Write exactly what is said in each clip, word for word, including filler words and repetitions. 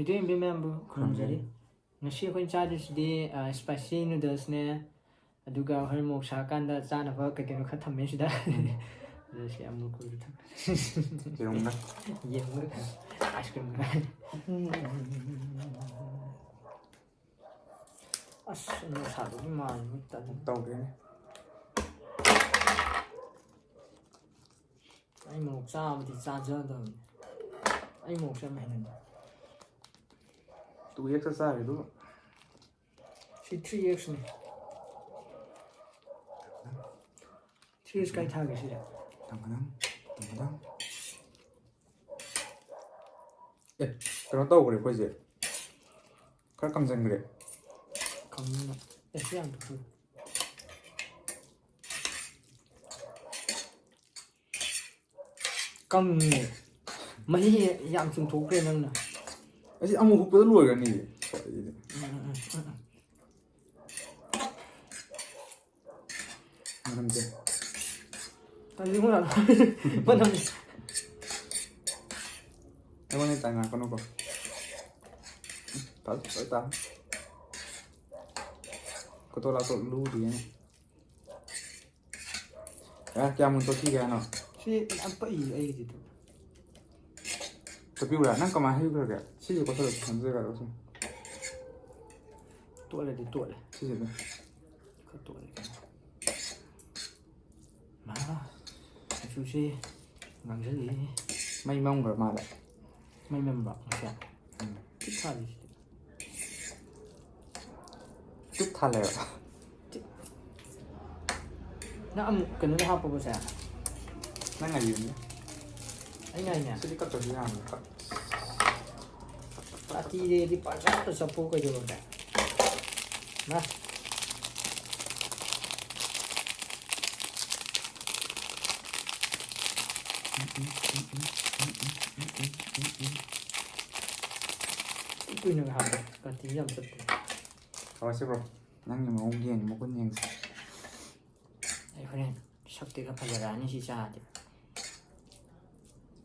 ꯏꯕꯦꯝ ꯃꯌꯥꯝꯕꯨ ꯈꯨꯔꯨꯝꯖꯔꯤ꯫ ꯉꯁꯤ ꯑꯩꯈꯣꯏꯅ ꯆꯥꯗꯣꯏꯁꯤꯗꯤ ꯁ꯭ꯄꯥꯏꯁꯤ ꯅꯨꯗꯜꯁꯅꯦ, ꯑꯗꯨꯒ ꯍꯣꯔꯦꯟ ꯃꯣꯔꯣꯛ ꯁꯥꯔꯀꯥꯟꯗ ꯆꯥꯅꯕ ꯀꯩ ꯀꯩꯅꯣ ꯈꯔ ꯊꯝꯃꯦ ꯁꯤꯗ꯫ ꯑꯗꯨ ꯁꯤ ꯑꯃꯨꯜ ꯀꯨꯜꯁꯨ ꯊꯝꯃꯦ꯫ ꯌꯦꯔꯨꯝꯒ꯫ ꯌꯦꯔꯨꯝꯒ ꯈꯔ, ꯑꯥꯏꯁ ꯀ꯭ꯔꯤꯝꯒ꯫ ꯑꯁ, ꯃꯣꯔꯣꯛ ꯁꯥꯗꯧꯗꯤ ꯃꯥꯜꯂꯤ, ꯃꯤꯠ ꯇꯥꯗꯦ꯫ ꯇꯧꯗꯦꯅꯦ꯫ ꯑꯩ ꯃꯣꯔꯣꯛ ꯆꯥꯕꯗꯤ ꯆꯥꯖꯗꯕꯅꯤ꯫ ꯑꯩ ꯃꯣꯔꯣꯛꯁꯦ ꯌꯥꯝ ꯍꯩꯅꯗꯦ꯫ Two X ꯆꯥꯔꯦ ꯑꯗꯨꯒ꯫ ꯁꯤ three X ꯅꯤ꯫ Three X ꯀꯥꯏ ꯊꯥꯒꯦ ꯁꯤꯁꯦ? ꯇꯝꯒꯗꯝ, ꯇꯝꯒꯗꯝ꯫ ꯑꯦ, ꯀꯩꯅꯣ ꯇꯧꯈ꯭ꯔꯦ ꯑꯩꯈꯣꯏꯁꯦ꯫ ꯈꯔ ꯀꯪꯁꯤꯟꯈ꯭ꯔꯦ꯫ ꯀꯪꯅ-, ꯑꯦ, ꯁꯤ ꯌꯥꯝ ꯊꯨꯝ-, ꯀꯪꯉꯦ꯫ ꯃꯍꯤ ꯌꯥꯝ ꯆꯨꯝꯊꯣꯛꯈ꯭ꯔꯦ ꯅꯪꯅ꯫ ꯑꯁꯤ ꯑꯃꯨꯛ ꯍꯨꯛꯄꯗ ꯂꯣꯏꯈ꯭ꯔꯅꯤꯌꯦ꯫ ꯎꯝ, ꯎꯝ, ꯎꯝ, ꯎꯝ, ꯎꯝ꯫ ꯃꯅꯝꯁꯦ꯫ ꯇꯜꯂꯤꯉꯣ ꯌꯥꯝ꯫ ꯃꯅꯝ꯫ ꯑꯩꯉꯣꯟꯗ ꯇꯥꯏꯅꯔꯛꯀꯅꯨꯀꯣ꯫ ꯐꯖ ꯐꯖ ꯇꯥ꯫ ꯈꯨꯇꯣ ꯂꯥꯛꯇꯣ ꯂꯨꯗꯤꯌꯦꯅꯦ꯫ ꯑꯦ, ꯀꯌꯥꯃꯨꯛ ꯇꯣꯠꯄꯤꯒꯦ ꯍꯥꯏꯅꯣ? ꯁꯤ ꯌꯥꯝ ꯄꯛꯏ ꯑꯩꯒꯤꯗꯤ꯫ ꯇꯣꯠꯄꯤꯌꯨꯔꯥ? ꯅꯪ ꯀꯃꯥꯏꯅ ꯍꯩꯈ꯭ꯔꯒꯦ? ꯁꯤꯁꯦ ꯀꯣꯠꯊꯜꯂꯒ ꯊꯝꯖꯔꯒ ꯁꯨꯝ꯫ ꯇꯣꯠꯂꯗꯤ ꯇꯣꯠꯂꯦ꯫ ꯁꯤꯁꯦ ꯑꯗꯨꯝ꯫ ꯈꯔ ꯇꯣꯠꯂꯦ꯫ ꯃꯥ, ꯃꯆꯨꯁꯤ ꯉꯥꯡꯁꯤꯜꯂꯤ꯫ ꯃꯩ ꯃꯝꯈ꯭ꯔ ꯃꯥꯜꯂꯦ꯫ ꯃꯩ ꯃꯝꯕ꯭ꯔꯣ ꯉꯁꯤ? ꯎꯝ꯫ ꯄꯤꯛ ꯊꯥꯜꯂꯤꯁꯤꯗꯤ꯫ ꯄꯤꯛ ꯊꯥꯜꯂꯦꯕ꯫ ꯅꯪ ꯑꯃꯨꯛ ꯀꯩꯅꯣꯗ ꯍꯥꯞꯄꯕꯣ ꯁꯦ? ꯅꯪ ꯉꯥꯏꯕꯤꯌꯨꯅꯦ꯫ ꯑꯩ ꯉꯥꯏꯅꯦ꯫ ꯁꯤꯗꯤ ꯀꯛꯇ꯭ꯔꯁꯨ ꯌꯥꯕꯅꯤ꯫ ꯀꯛ-, ꯀꯥꯇꯤꯗꯩꯗꯤ ꯄꯪꯆꯞꯇ ꯆꯞꯄꯣ ꯀꯩꯗꯧꯔꯒꯦ? ꯃꯥ꯫ ꯀꯨꯏꯅꯒ ꯍꯥꯞꯄꯦ꯫ ꯀꯥꯇꯤꯁꯦ ꯌꯥꯝ ꯆꯞꯄꯦ꯫ ꯍꯧꯔꯁꯤ bro꯫ ꯅꯪꯒꯤ ꯃꯑꯣꯡ ꯌꯦꯡ, ꯃꯒꯨꯟ ꯌꯦꯡꯁꯤ꯫ ꯑꯩ ꯍꯣꯔꯦꯟ ꯁꯛꯇꯤ ꯈꯔ ꯐꯖꯔꯛꯑꯅꯤ ꯁꯤ ꯆꯥꯔꯗꯤ꯫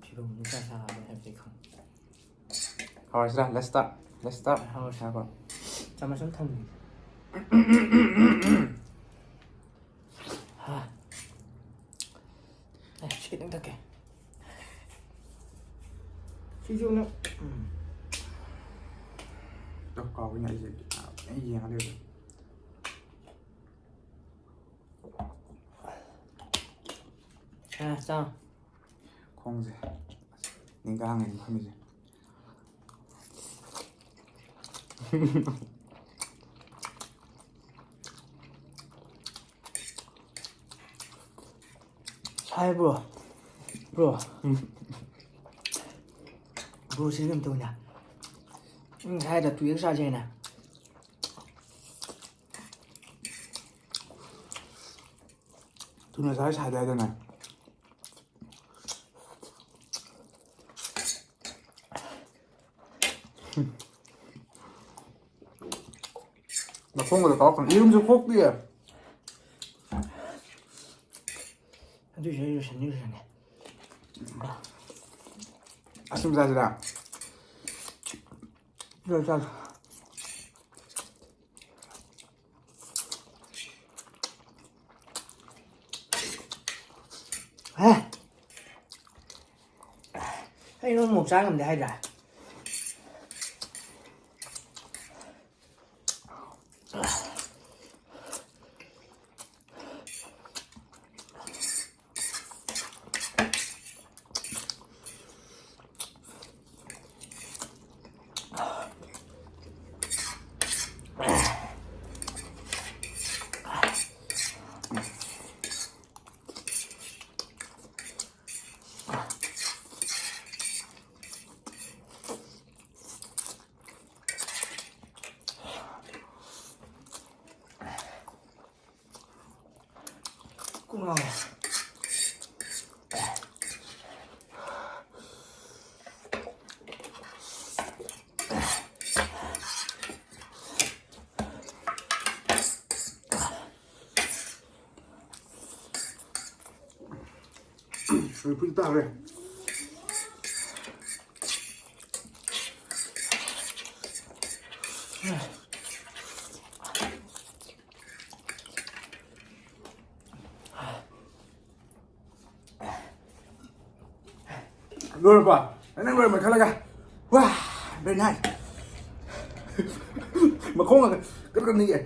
ꯐꯤꯕꯝꯗꯤ ꯈꯔ ꯁꯥꯔꯦ ꯍꯥꯏꯕꯗꯤ ꯈꯪꯉꯦ꯫ ꯍꯧꯔꯁꯤꯔꯥ? Let's start. Let's start. ꯍꯧꯔꯁꯤ꯫ ꯉꯥꯏꯈꯣ꯫ ꯆꯥꯃꯁ ꯑꯃ ꯊꯝꯒꯦ꯫ ꯍꯥ꯫ ꯑꯦ, ꯁꯤ ꯈꯤꯇꯪ ꯊꯛꯀꯦ꯫ ꯁꯤꯁꯨ ꯑꯃꯨꯛ, ꯎꯝ꯫ ꯑ, ꯀꯥꯎꯏꯅꯦ ꯑꯩꯁꯦ꯫ ꯑꯩ ꯌꯦꯡꯉ ꯂꯩꯕ꯫ ꯑ, ꯆꯥꯎ꯫ ꯈꯣꯡꯁꯦ꯫ ꯑꯁ, ꯅꯤꯡꯒꯥꯡ ꯑꯩꯅ ꯐꯝꯃꯤꯁꯦ꯫ ꯁꯥꯏ, bro꯫ Bro꯫ ꯎꯝ꯫ Bro, ꯁꯤ ꯀꯩꯅꯣ ꯇꯧꯅꯦ꯫ ꯎꯝ, ꯁꯥꯏꯗ ꯇꯨ ꯑꯦꯛꯁ ꯆꯥꯁꯦꯅ꯫ ꯊꯨꯅ ꯆꯥꯔ ꯁꯥꯗꯦ ꯍꯥꯏꯗꯅ꯫ ꯃꯈꯣꯡꯒꯗꯣ ꯀꯥꯎꯔꯛꯀꯅꯨ꯫ ꯌꯦꯔꯨꯝꯁꯨ ꯈꯣꯛꯇꯦ꯫ ꯑꯗꯨꯏꯁꯨ ꯑꯩ ꯂꯣꯏꯁꯟꯗꯤ ꯂꯣꯏꯁꯟꯒꯦ꯫ ꯑꯁꯨꯝ ꯆꯥꯁꯤꯔꯥ? ꯂꯣꯏ ꯆꯥꯁꯤ꯫ ꯍꯦ! ꯑꯩ ꯅꯣꯡ ꯃꯣꯔꯣꯛ ꯆꯥ ꯉꯝꯗꯦ ꯍꯥꯏꯗ꯭ꯔꯥ? ꯀꯣꯛ ꯉꯥꯎꯋꯦ꯫ ꯍꯧꯖꯤꯛ ꯐꯨꯠ ꯇꯥꯈ꯭ꯔꯦ꯫ ꯂꯣꯏꯔꯕ? ꯅꯪ ꯂꯣꯏꯔꯝꯃꯦ ꯈꯜꯂꯒ꯫ ꯋꯥ, very nice. ꯃꯈꯣꯡꯒ ꯀꯔꯝ ꯀꯔꯝ ꯅꯤꯛꯑꯦ꯫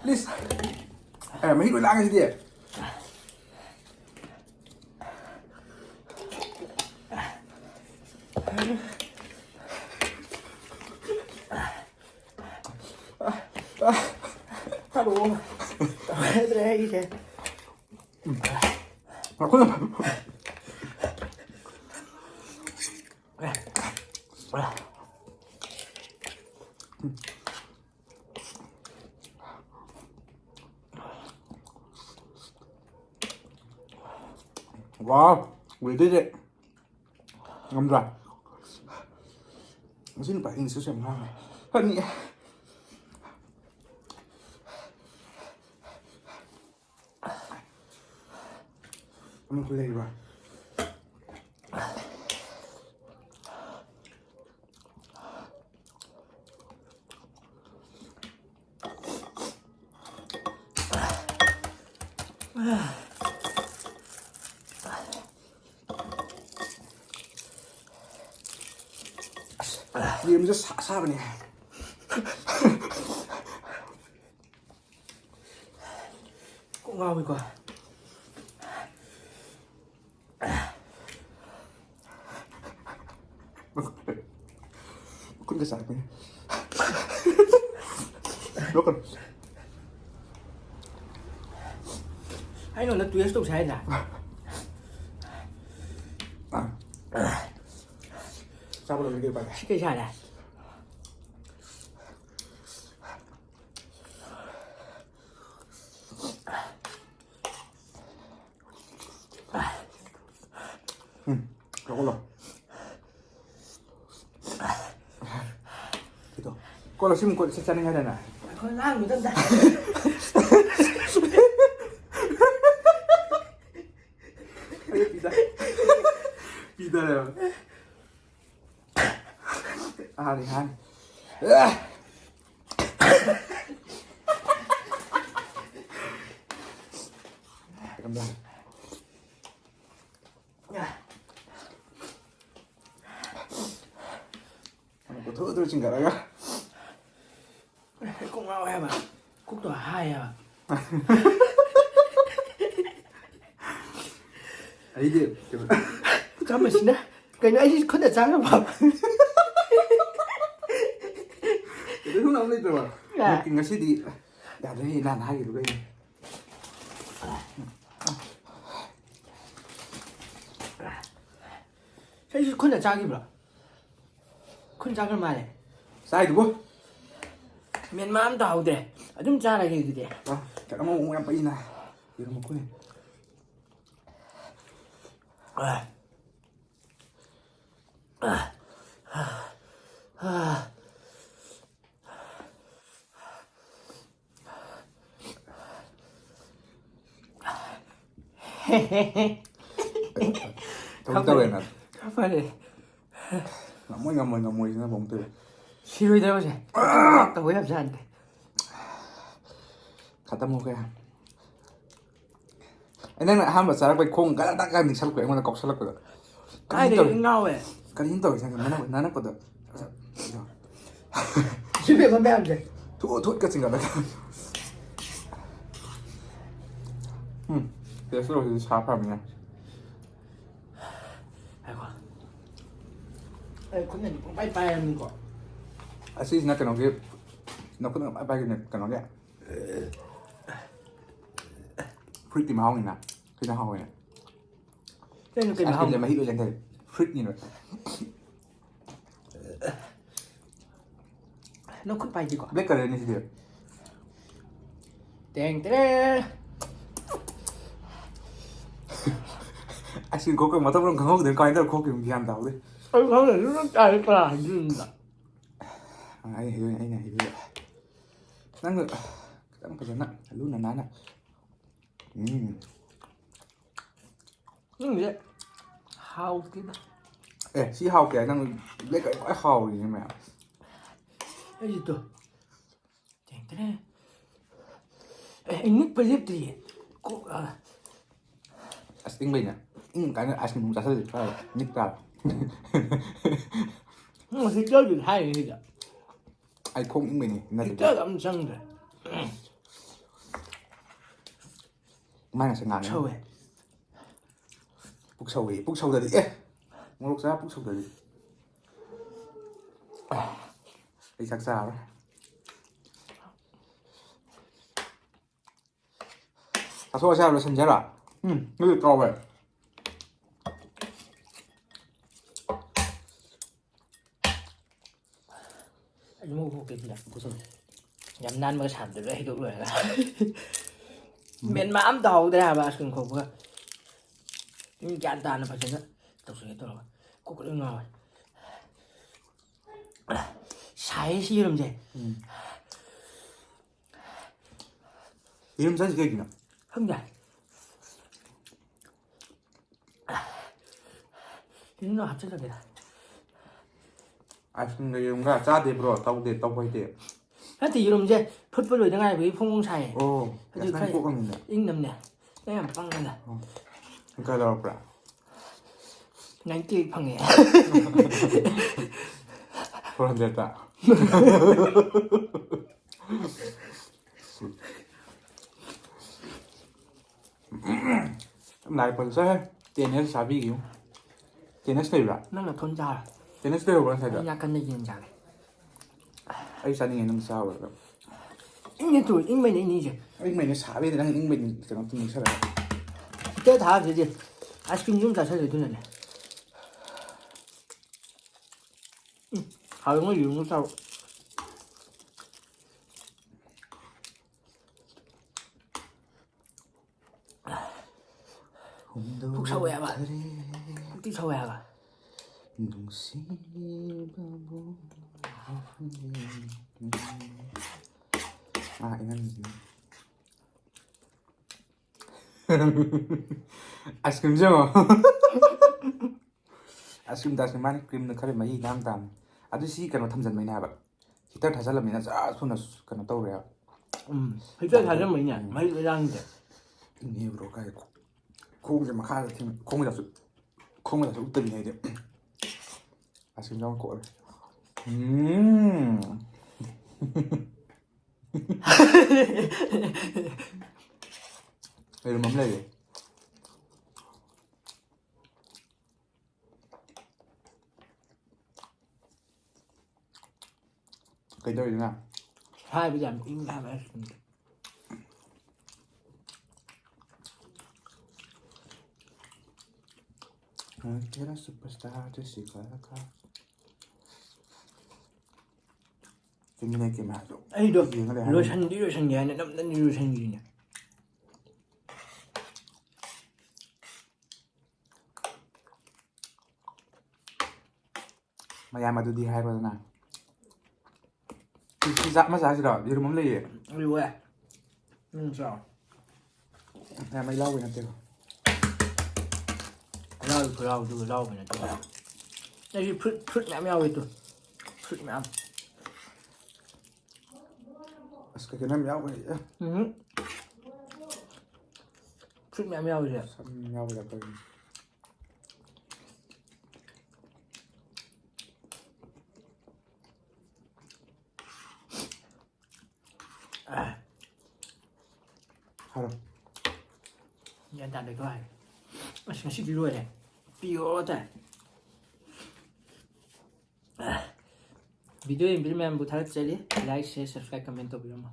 Please. ꯑꯦ, ꯃꯍꯤ ꯂꯣꯏ ꯂꯥꯡꯉꯦ ꯁꯤꯗꯤ꯫ ꯍꯜꯂꯣ꯫ ꯇꯧꯔꯗ꯭ꯔꯦ ꯑꯩꯒꯤꯁꯦ꯫ Wow, we did it. ꯉꯝꯗ꯭ꯔꯥ? ꯉꯁꯤ ꯅꯨꯄꯥ English ꯁꯨ ꯌꯥꯝ ꯉꯥꯡꯉꯦ꯫ ꯐꯅꯤ꯫ ꯑꯃꯨꯛ ꯂꯩꯕ꯫ ꯑꯁ, ꯌꯦꯔꯨꯝꯁꯦ ꯁꯥ-, ꯁꯥꯕꯅꯦ꯫ ꯀꯣꯛ ꯉꯥꯎꯋꯤꯀꯣ꯫ ꯈꯨꯠꯀ ꯆꯥꯛꯄꯅꯦ꯫ ꯅꯣꯛꯀꯅꯨ꯫ ꯑꯩ ꯅꯉꯣꯟꯗ twist ꯇꯧꯁꯦ ꯍꯥꯏꯗ꯭ꯔꯥ? ꯆꯥꯕ ꯂꯣꯏꯔꯗꯤ ꯎꯄꯥꯏ ꯂꯩ꯫ ꯁꯤ ꯀꯩ ꯁꯥꯔꯦ? ꯎꯝ, ꯀꯣꯠꯂꯣ꯫ ꯀꯣꯠꯂꯣ, ꯁꯤꯃꯨꯛ ꯀꯣꯠ-, ꯁꯤ ꯆꯥꯅꯤꯡꯉꯥꯏꯗꯅ꯫ ꯑꯩꯈꯣꯏ ꯉꯥꯡꯕꯗ ꯑꯝꯇ꯫ ꯑꯩ ꯄꯤꯖ-, ꯄꯤꯖꯔꯦꯕ꯫ ꯑꯍꯥꯟꯅꯤ, ꯑꯍꯥꯟꯅꯤ꯫ ꯑ! ꯀꯝꯗꯧꯔꯦ? ꯊꯨ ꯊꯨ ꯆꯤꯡꯈꯠꯂꯒ꯫ ꯑꯩ ꯀꯣꯛ ꯉꯥꯎꯋꯦ ꯍꯥꯏꯕ꯫ ꯀꯣꯛꯇꯣ ꯍꯥꯏ ꯍꯥꯏꯕ꯫ ꯑꯩꯗꯤ ꯀꯩꯅꯣ, ꯆꯥꯃꯁꯤꯅ ꯀꯩꯅꯣ, ꯑꯩꯁꯤ ꯈꯨꯠꯅ ꯆꯥꯈ꯭ꯔꯕ? ꯀꯩꯗꯧꯅ ꯑꯃ ꯂꯩꯇ꯭ꯔꯕ? ꯑ꯫ ꯉꯁꯤꯗꯤ ꯌꯥꯗ꯭ꯔꯦ, ꯅꯍꯥꯟ ꯍꯥꯏꯈꯤꯕ ꯀꯩꯅꯣ꯫ ꯑꯩꯁꯨ ꯈꯨꯠꯅ ꯆꯥꯈꯤꯕ꯭ꯔꯣ? ꯈꯨꯠꯅ ꯆꯥꯈ꯭ꯔ ꯃꯥꯜꯂꯦ꯫ ꯆꯥꯏꯗꯨꯕꯨ꯫ ꯃꯦꯟ ꯃꯥꯟ ꯑꯝ ꯇꯥꯍꯧꯗ꯭ꯔꯦ꯫ ꯑꯗꯨꯝ ꯆꯥꯔꯒꯦ ꯑꯗꯨꯗꯤ꯫ ꯑ, ꯀꯩꯅꯣ ꯑꯃ ꯌꯥꯝ ꯄꯛꯏꯅ꯫ ꯌꯦꯔꯨꯝ ꯃꯈꯨꯟ꯫ ꯑ꯫ ꯑ꯫ ꯑ꯫ ꯑ꯫ ꯇꯧꯗꯤ ꯇꯧꯔꯦꯅ꯫ ꯈꯔ ꯐꯔꯦ꯫ ꯉꯝꯃꯣꯏ, ꯉꯝꯃꯣꯏ, ꯉꯝꯃꯣꯏꯁꯤꯅ ꯑꯃꯨꯛ ꯇꯧꯔꯦ꯫ ꯁꯤꯔꯣꯏꯗꯕꯁꯦ꯫ ꯇꯧꯕ ꯌꯥꯕꯖꯥꯠ ꯅꯠꯇꯦ꯫ ꯈꯇꯝ ꯑꯣꯀꯦ꯫ ꯑꯩ ꯅꯪꯅ ꯑꯍꯥꯟꯕ ꯆꯥꯔꯛꯄꯩ ꯈꯣꯡ ꯒꯗꯛ ꯒꯗꯛ ꯅꯤꯛꯁꯜꯂꯛꯄ, ꯑꯩꯉꯣꯟꯗ ꯀꯥꯎꯁꯜꯂꯛꯄꯗ꯫ ꯀꯔꯤꯅꯣ ꯀꯥꯏꯗꯩ ꯇꯧꯔꯤ-, ꯉꯥꯎꯋꯦ? ꯀꯔꯤꯅꯣ ꯇꯧꯔꯤꯁꯦ? ꯅꯅꯛ-, ꯅꯅꯛꯄꯗ꯫ ꯁꯤ ꯐꯦꯡꯕ ꯃꯌꯥꯝꯁꯦ꯫ ꯊꯨ-, ꯊꯨꯠꯀ ꯆꯤꯡꯈꯠꯂꯒ꯫ ꯎꯝ, taste ꯇꯧꯔꯤꯁꯤ ꯁꯥ ꯐꯔꯕꯅꯤꯅ꯫ ꯉꯥꯏꯈꯣ꯫ ꯑꯩ ꯈꯨꯠꯅꯗꯤ ꯄꯨꯡꯄꯥꯏ ꯄꯥꯏꯔꯕꯅꯤꯀꯣ꯫ ꯑꯁꯤꯁꯤꯅ ꯀꯩꯅꯣꯒꯤ, ꯅꯈꯨꯠꯅ ꯄꯨꯡꯄꯥꯏ ꯄꯥꯏꯈꯤꯕꯅꯦ, ꯀꯩꯅꯣꯒꯤ꯫ ꯐ꯭ꯔꯨꯏꯠꯀꯤ ꯃꯍꯥꯎꯅꯤꯅ꯫ ꯁꯤꯅ ꯍꯥꯎꯋꯦ꯫ ꯀꯩꯅꯣ, ꯀꯩ ꯃꯍꯥꯎ? ꯑꯥꯏꯁ ꯀ꯭ꯔꯤꯝꯁꯦ ꯃꯍꯤ ꯂꯣꯏ ꯆꯦꯟꯊꯔꯦ꯫ ꯐ꯭ꯔꯨꯏꯠꯅꯤꯅ꯫ ꯅꯪ ꯈꯨꯠ ꯄꯥꯏꯗꯦꯀꯣ? Black colourꯅꯤ ꯁꯤꯗꯤ꯫ ꯇꯦꯡ ꯇꯦꯔꯦ꯫ ꯑꯥꯏꯁ ꯀ꯭ꯔꯤꯝ ꯈꯣꯛꯄ ꯃꯊꯧ ꯃꯔꯝ ꯈꯪꯍꯧꯗ꯭ꯔꯦ꯫ ꯀꯃꯥꯏꯅ ꯇꯧꯔ ꯈꯣꯛꯈꯤꯕꯅꯣ ꯒ꯭ꯌꯥꯟ ꯇꯥꯍꯧꯗꯦ꯫ ꯑꯩ ꯈꯪꯗꯦ, ꯑꯗꯨꯝ ꯆꯥꯏ, ꯀꯅꯥ ꯍꯥꯏꯕꯤꯔꯤꯅꯣ? ꯑꯩ ꯍꯩꯕ, ꯑꯩꯅ ꯍꯩꯕ꯫ ꯅꯪ ꯈꯤꯇꯪ ꯐꯖꯅ ꯂꯨꯅ ꯅꯥꯟꯅ꯫ ꯎꯝ꯫ ꯅꯪꯒꯤꯁꯦ ꯍꯥꯎꯇꯦꯗ꯫ ꯑꯦ, ꯁꯤ ꯍꯥꯎꯇꯦ ꯍꯥꯏ? ꯅꯪ black currant ꯈ꯭ꯋꯥꯏ ꯍꯥꯎꯔꯤꯅꯦ ꯃꯌꯥꯝ꯫ ꯑꯩꯁꯨ ꯇꯨ꯫ ꯇꯦꯡ ꯇꯦꯔꯦ꯫ ꯑꯦ, ꯑꯩ ꯅꯤꯛꯄ ꯂꯦꯞꯇ꯭ꯔꯤꯌꯦ꯫ ꯀꯣꯛ, ꯑ꯫ ꯑꯁ, ꯏꯪꯕꯩꯅꯦ꯫ ꯏꯪ ꯀꯥꯟꯗ ice cream ꯑꯃꯨꯛ ꯆꯥꯁꯤꯜꯂꯗꯤ ꯐꯔꯦ꯫ ꯅꯤꯛ ꯇꯥꯔꯦ꯫ ꯎꯝ, ꯍꯤꯇꯔꯗꯨꯗꯤ ꯍꯥꯏꯔꯤꯅꯦ ꯁꯤꯗ꯫ ꯑꯩ ꯈꯣꯡ ꯏꯪꯕꯩꯅꯦ, ꯅꯠꯇ꯭ꯔꯗꯤ꯫ ꯍꯤꯇꯔꯗ ꯑꯃ ꯆꯪꯗ꯭ꯔꯦ꯫ ꯃꯥꯏ ꯉꯁꯥꯏ ꯉꯥꯡꯉꯤ꯫ ꯁꯧꯋꯦ꯫ ꯄꯨꯛ ꯁꯧꯋꯦ꯫ ꯄꯨꯛ ꯁꯧꯗꯗꯤ ꯑꯦ꯫ ꯃꯣꯔꯣꯛ ꯆꯥ ꯄꯨꯛ ꯁꯧꯗꯗꯤ꯫ ꯑꯩ ꯆꯥꯛ ꯆꯥꯔꯔꯣꯏ꯫ ꯆꯥꯊꯣꯛꯑꯁꯦ ꯍꯥꯏꯔꯣ, ꯂꯣꯏꯁꯟꯁꯦ ꯍꯥꯏꯔꯣ? ꯎꯝ, ꯑꯗꯨꯗꯤ ꯀꯥꯎꯋꯦ꯫ ꯑꯩ ꯃꯣꯛ ꯄꯣꯛꯀꯦ ꯁꯤꯗ ꯄꯨꯁꯜꯂꯦ꯫ ꯌꯥꯝ ꯅꯥꯟꯕꯒ ꯁꯥꯕꯗꯨ ꯂꯣꯏ ꯍꯩꯗꯣꯛ ꯂꯣꯏꯔꯒ꯫ ꯃꯦꯟ ꯃꯥ ꯑꯝ ꯇꯥꯍꯧꯗ꯭ꯔꯦ ꯍꯥꯏꯕ ꯑꯥꯏꯁ ꯀ꯭ꯔꯤꯝ ꯈꯣꯛꯄꯒ꯫ ꯃꯤ ꯒ꯭ꯌꯥꯟ ꯇꯥꯅ ꯐꯖꯅ ꯇꯧꯁꯤꯟꯒꯦ ꯇꯧꯔꯒ ꯀꯣꯛꯀ ꯂꯣꯏ ꯉꯥꯎꯋꯦ꯫ ꯁꯥꯏꯌꯦ ꯁꯤ ꯌꯦꯔꯨꯝꯁꯦ꯫ ꯎꯝ꯫ ꯌꯦꯔꯨꯝ ꯆꯥꯏꯁꯤ ꯀꯩꯒꯤꯅꯣ? ꯈꯪꯗꯦ꯫ ꯌꯦꯔꯨꯝꯗꯣ ꯍꯥꯞꯆꯤꯜꯂꯒꯦꯗ꯫ ꯑꯥꯏꯁ ꯀ꯭ꯔꯤꯝꯒ ꯌꯦꯔꯨꯝꯒ ꯆꯥꯗꯦ ꯕ꯭ꯔꯣ, ꯇꯧꯗꯦ, ꯇꯧꯕ ꯍꯩꯇꯦ꯫ ꯅꯠꯇꯦ, ꯌꯦꯔꯨꯝꯁꯦ ꯐꯨꯠꯄ ꯂꯣꯏꯗ ꯉꯥꯏꯕꯒꯤ ꯐꯣꯡ ꯐꯣꯡ ꯁꯥꯏꯌꯦ꯫ ꯑꯣ, ꯑꯗꯨ ꯌꯥꯁꯅꯥꯏ ꯈꯔ ꯀꯣꯛꯑꯝꯅꯤꯅꯦ꯫ ꯏꯪꯅꯕꯅꯦ꯫ ꯅꯪ ꯌꯥꯝ ꯄꯪꯉꯦꯗ꯫ ꯑꯣ, ꯀꯌꯥ ꯂꯧꯔꯛꯄ꯭ꯔꯥ? ꯅꯥꯏꯟꯇꯤ ꯑꯩꯠ ꯐꯪꯉꯦ꯫ ꯐꯣꯔ ꯍꯟꯗ꯭ꯔꯦꯠꯇ꯫ ꯂꯥꯏ ꯄꯜꯆꯔ ꯇꯦꯟ ꯑꯦꯁ ꯆꯥꯕꯤꯈꯤꯕ꯫ ꯇꯦꯟ ꯑꯦꯁ ꯂꯩꯕ꯭ꯔꯥ? ꯅꯪ ꯅꯊꯣꯟ ꯆꯥꯔ꯫ ꯇꯦꯟ ꯑꯦꯁ ꯂꯩꯍꯧꯕ꯭ꯔꯥ ꯉꯁꯥꯏꯗꯣ? ꯑꯩ ꯅꯥꯀꯟꯗ ꯌꯦꯟ ꯆꯥꯔꯦ꯫ ꯑꯩ ꯆꯥꯅꯤꯡꯉꯦ ꯅꯪ ꯆꯥꯕꯗꯣ꯫ ꯏꯪꯉꯦ ꯇꯨ, ꯏꯪꯕꯩꯅꯦ ꯏꯪꯉꯤꯁꯦ꯫ ꯏꯪꯕꯩꯅꯦ ꯁꯥꯕꯩꯗꯤ ꯅꯪ ꯏꯪꯕꯩꯅꯤ ꯀꯩꯅꯣ ꯅꯤꯡꯁꯤꯡꯉꯒ꯫ ꯍꯤꯇꯔ ꯊꯥꯗ꯭ꯔꯗꯤ ꯑꯥꯏꯁ ꯀ꯭ꯔꯤꯝꯁꯨ ꯑꯗꯨꯝ ꯆꯥꯁꯜꯂꯦ ꯑꯗꯨꯅꯅꯦ꯫ ꯎꯝ, ꯍꯥꯎꯋꯦ ꯃꯣꯏ ꯌꯦꯔꯨꯝꯒ ꯆꯥꯕ꯫ ꯄꯨꯛ ꯁꯧꯋꯦ ꯍꯥꯏꯕ꯫ ꯄꯨꯛꯇꯤ ꯁꯧꯋꯦ ꯍꯥꯏꯕ꯫ ꯅꯨꯡꯁꯤꯕꯕꯨ꯫ ꯑꯥ, ꯏꯅꯝꯁꯤꯅ꯫ ꯑꯥꯏꯁ ꯀ꯭ꯔꯤꯝꯁꯦ ꯌꯦꯡꯉꯣ꯫ ꯑꯥꯏꯁ ꯀ꯭ꯔꯤꯝꯗ ꯑꯥꯏꯁ ꯀ꯭ꯔꯤꯝ ꯃꯥꯅꯤ, ꯀ꯭ꯔꯤꯝꯅ ꯈꯔ ꯃꯍꯤ ꯂꯥꯡ ꯇꯥꯕꯅꯤ꯫ ꯑꯗꯨ ꯁꯤ ꯀꯩꯅꯣ ꯊꯝꯖꯟꯕꯩꯅꯦ ꯍꯥꯏꯕ꯫ ꯍꯤꯇꯔ ꯊꯥꯖꯜꯂꯕꯅꯤꯅ ꯖꯔ ꯊꯨꯅ ꯀꯩꯅꯣ ꯇꯧꯔꯦ ꯍꯥꯏꯕ꯫ ꯎꯝ, ꯍꯤꯇꯔ ꯊꯥꯖꯟꯕꯩꯅꯦ, ꯃꯍꯤ ꯂꯣꯏ ꯂꯥꯡꯉꯤꯁꯦ꯫ ꯏꯪꯉꯦ ꯕ꯭ꯔꯣ, ꯀꯥꯏ ꯈꯣꯡꯁꯦ ꯃꯈꯥꯗ ꯊꯦꯡ-, ꯈꯣꯡꯒꯁꯦ, ꯈꯣꯡꯒꯁꯦ ꯎꯞꯇꯕꯤꯅꯦ ꯑꯩꯗꯤ꯫ ꯑꯁꯤꯅ ꯑꯃꯨꯛ ꯀꯣꯠꯂꯦ꯫ ꯎꯝ꯫ ꯌꯦꯔꯨꯝ ꯑꯃ ꯂꯩꯔꯦ꯫ ꯀꯩꯗꯧꯔꯤꯅꯣ? ꯍꯥꯏꯕꯗꯤ ꯌꯥꯝ ꯏꯪꯉꯦ ꯍꯥꯏꯕ ice cream ꯗꯣ꯫ ꯀꯦꯔꯥ superstar ꯁꯤ ꯈꯔ ꯈꯔ꯫ ꯆꯨꯝꯃꯤꯅꯦ ꯀꯦꯃꯦꯔꯥꯗꯣ꯫ ꯑꯩꯗꯣ ꯌꯦꯡꯉ ꯂꯩ ꯍꯥꯏꯕ꯫ ꯂꯣꯏꯁꯟꯗꯤ ꯂꯣꯏꯁꯟꯒꯦ ꯍꯥꯏꯅ ꯅꯝꯗꯅꯤ ꯂꯣꯏꯁꯟꯈꯤꯅꯦ꯫ ꯃꯌꯥꯝ ꯑꯗꯨꯗꯤ ꯍꯥꯏꯔꯣꯗꯅ꯫ ꯁꯤ, ꯁꯤ ꯆꯥ-, ꯑꯃ ꯆꯥꯁꯤꯔꯣ? ꯌꯦꯔꯨꯝ ꯑꯃ ꯂꯩꯌꯦ꯫ ꯑꯗꯨ ꯋꯥꯏ꯫ ꯅꯪ ꯆꯥꯎ꯫ ꯌꯥꯝ ꯑꯩ ꯂꯥꯎꯕꯩ ꯅꯠꯇꯦꯀꯣ꯫ ꯂꯥꯎꯕ ꯈꯨꯂꯥꯎꯗꯨꯒ ꯂꯥꯎꯕꯩ ꯅꯠꯇꯦ꯫ ꯑꯩꯁꯤ fruit, fruit ꯃꯌꯥꯝ ꯌꯥꯎꯋꯦ ꯇꯨ꯫ Fruit ꯃꯌꯥꯝ꯫ ꯑꯁ, ꯀꯩ ꯀꯩꯅꯣ ꯌꯥꯝ ꯌꯥꯎꯈ꯭ꯔꯦ꯫ ꯎꯝ꯫ Fruit ꯃꯌꯥꯝ ꯌꯥꯎꯔꯤꯁꯦ꯫ ꯁꯝ ꯌꯥꯎꯕꯩ ꯇꯥꯏꯞ ꯇꯧꯋꯤ꯫ ꯍꯥꯏꯔꯣ꯫ ꯒ꯭ꯌꯥꯟ ꯇꯥꯗꯦꯀꯣ ꯍꯥꯏ꯫ ꯑꯁ, ꯉꯁꯤꯗꯤ ꯂꯣꯏꯔꯦ꯫ ꯄꯤꯌꯣ ꯇꯥꯏ꯫ Video ꯌꯦꯡꯕꯤꯔꯤ ꯃꯌꯥꯝꯕꯨ ꯊꯥꯒꯠꯆꯔꯤ꯫ Like, share, subscribe, comment ꯇꯧꯕꯤꯔꯝꯃꯣ꯫